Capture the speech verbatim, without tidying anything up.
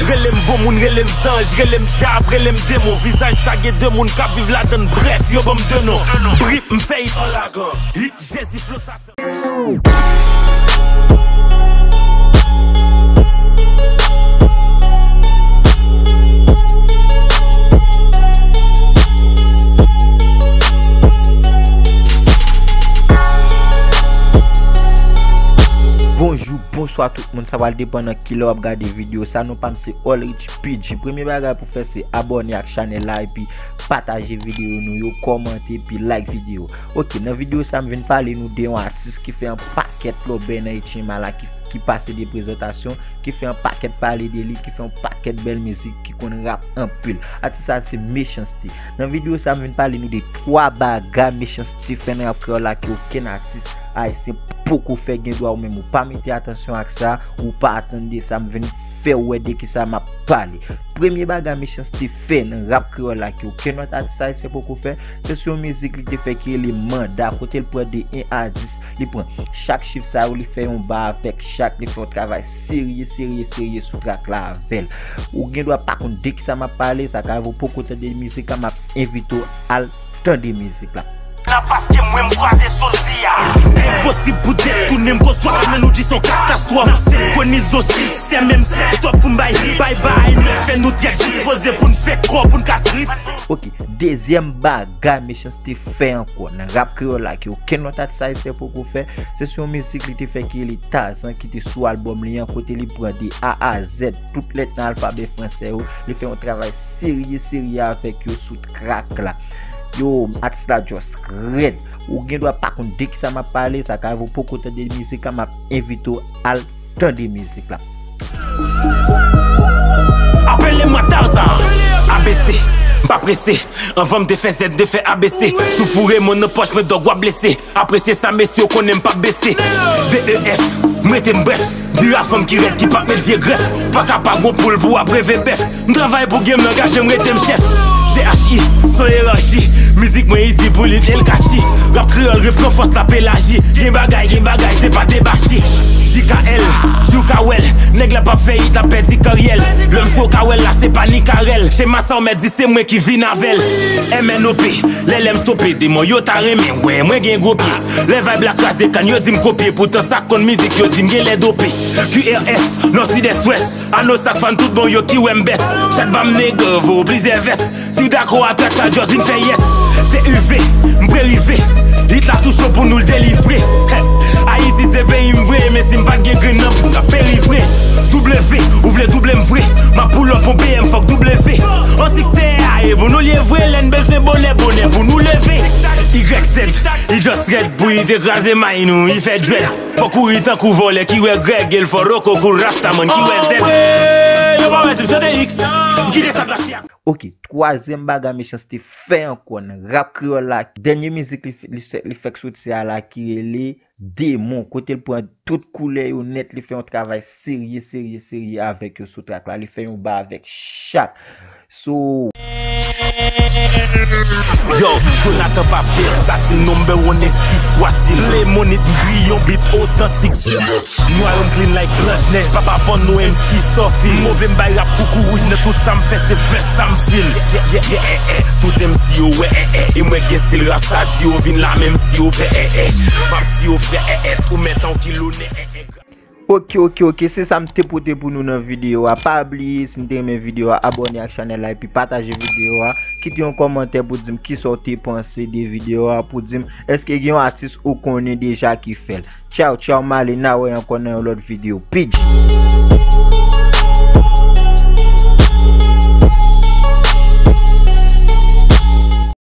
Rele m bon moun, rele m zanj, rele m dyab, rele m demon. Vizaj sa gen de moun k ap viv ladann, brèf, yo ban m de non. Brip, m fè it an lagan. Hit Jezi flo Satan. Bonjou, bonswa tout moun, sa pral depann nan kilè w ap gade videyo sa. Non pa m se All Rich P G. Premye bagay pou fè se abòne ak chanèl la epi pataje videyo nou yo, kòmante epi like videyo. Ok, nan videyo sa m vin pale nou de yon atis ki fè yon pakèt lòbèy nan H M A la, ki, ki pase de prezantasyon, ki fè yon pakèt pale de li, ki fè yon pakèt bèl mizik, ki konn rap anpil. Atis sa se Mechans-T. Nan videyo sa m vin pale nou de twa bagay Mechans-T fè nan rap kreyòl la ke okenn atis ayisyen poko fè. Gen dwa ou menm ou pa mete atansyon ak sa, ou pa atann de sa, m vin fè w wè de kisa m ap pale. Premye bagay Mechans-T fè nan rap kreyòl la ke okenn lòt atis ayisyen poko fè, se sou yon mizik li te fè ki rele Manda, kote l pran de en a dis, li pran chak chif sa yo, li fè yon ba avèk chak, li fè yon travay serye, serye, serye sou trak la avè l. Ou gen dwa pa konn de kisa m ap pale, sa ka rive w poko tande mizik la, m ap envite w al tande mizik la. Nan paske mwen m kwaze sosi a. Enposib pou dèt tounen m kozwa, men nou di s on katastwòf. N ap senkwonize yon sistèm, menm se twòp pou m bay, bay, bay, men fè nou trèt, dispoze pou n fè kò, pou n ka trip. Ok, dezyèm bagay Mechans-T fè ankò nan rap kreyòl la ke okenn lòt atis ayisyen poko fè, se sou yon mizik li te fè ki rele Tazan ki te sou albòm li an, kote li pran de A a Z tout lèt nan alfabè fransè yo, li fè yon travay serye, serye avèk yo sou trak la. Yo, atis la just rèd. Ou gen dwa pa konn de kisa m ap pale, sa ka rive w poko tande mizik la, m ap envite w al tande mizik la. Apele mwen Tarzan, A B C, m pa prese. Anvan m te fè Z, m te fè A B C. Si w foure men w nan pòch mwen, dòg w ap blese. Apresye sa, mesye, w konnen m p ap bese. D E F, m rete m brèf. Vira fanm ki rèd, ki p ap met vye grèf. Pa ka pa gon poul pou w ap reve bèf. M travay pou game nan, gaje m rete m chèf. G H I, s on eyarchi. Mizik mwen izi pou li, e l kachi. Rap kreyòl repran fòs l ap elaji. Gen bagay, gen bagay, se pa debachi. J K L, jou ka wè l. Nèg la p ap fè it, l ap pèdi karyè l. Lè m cho ka wè l la, se pa ni karèl. Chema sa w mèt di se mwen ki vin avè l. M N O P, lè lè m stope, demon yo ta renmen wè mwen gen gwo pye. Lè vibe la kraze kann, yo di m kopye, poutan sa k konn mizik, yo di m genlè dope. Q R S, Nò, Sid, Ès, Wès. Ano sak fan tout bon yo ki wè m bèst. Chak ba m nèg voye plizyè vès. Si w dakò a trak sa, just vin fè yes. T U V, m pre rive. Hit la tou cho pou nou l delivre. Ayiti se peyi m vre, men si m pa t gen grenn nan, m t ap peri vre. W, ou vle double m vre. M ap pull up on B M, fòk W. On siksè a e pou nou l ye vre. Lè n bezwen bonè, bonè pou nou leve. Y Z, li just rèd pou li te kraze may nou, li fè dread. Fò kouri tankou vòlè ki wè Grèg, e l fò Roko kou Rastaman ki wè zèb. Yo pa wè si m sote X, m kite sa dwachi ak. Ok, twazyèm bagay Mechans-T fè ankò nan rap kreyòl la. Dènye mizik li, f- li, fè- li fèk soti a la ki rele Demon. Kote l pran tout koulè yo nèt, li fè yon travay serye, serye, serye avèk yo sou trak la. Li fè yon ba avèk chak. So, Yo, Jonathan pa vèsatil, number one M C Swatil. Lemonit, m griyon bit otantik. Nwa yo m clean like Blanch Nèj, papa pon nou M C Sofil. Move m bay rap koukouwouj nan tout sa m fè se vès sa m fil. Yeah, yeah, yeah, eh, eh. Tout M C yo wè, eh, eh. E mwen gen stil rap sa di yo vin la menm si yo pè, eh, eh. M ap di yo frè, eh, eh. Tou mèt an ki lonè, eh, eh. Ok, ok, ok, se sa m te pote pou nou nan videyo a. Pa bliye, si n te renmen videyo a, abòne ak chanèl la epi pataje videyo a. Kite yon kòmantè pou di m kisa w te panse de videyo a, pou di m èske gen yon atis ou konnen deja ki fè l. Tchaw, tchaw, m ale, n a wè ankò nan yon lòt videyo. P G.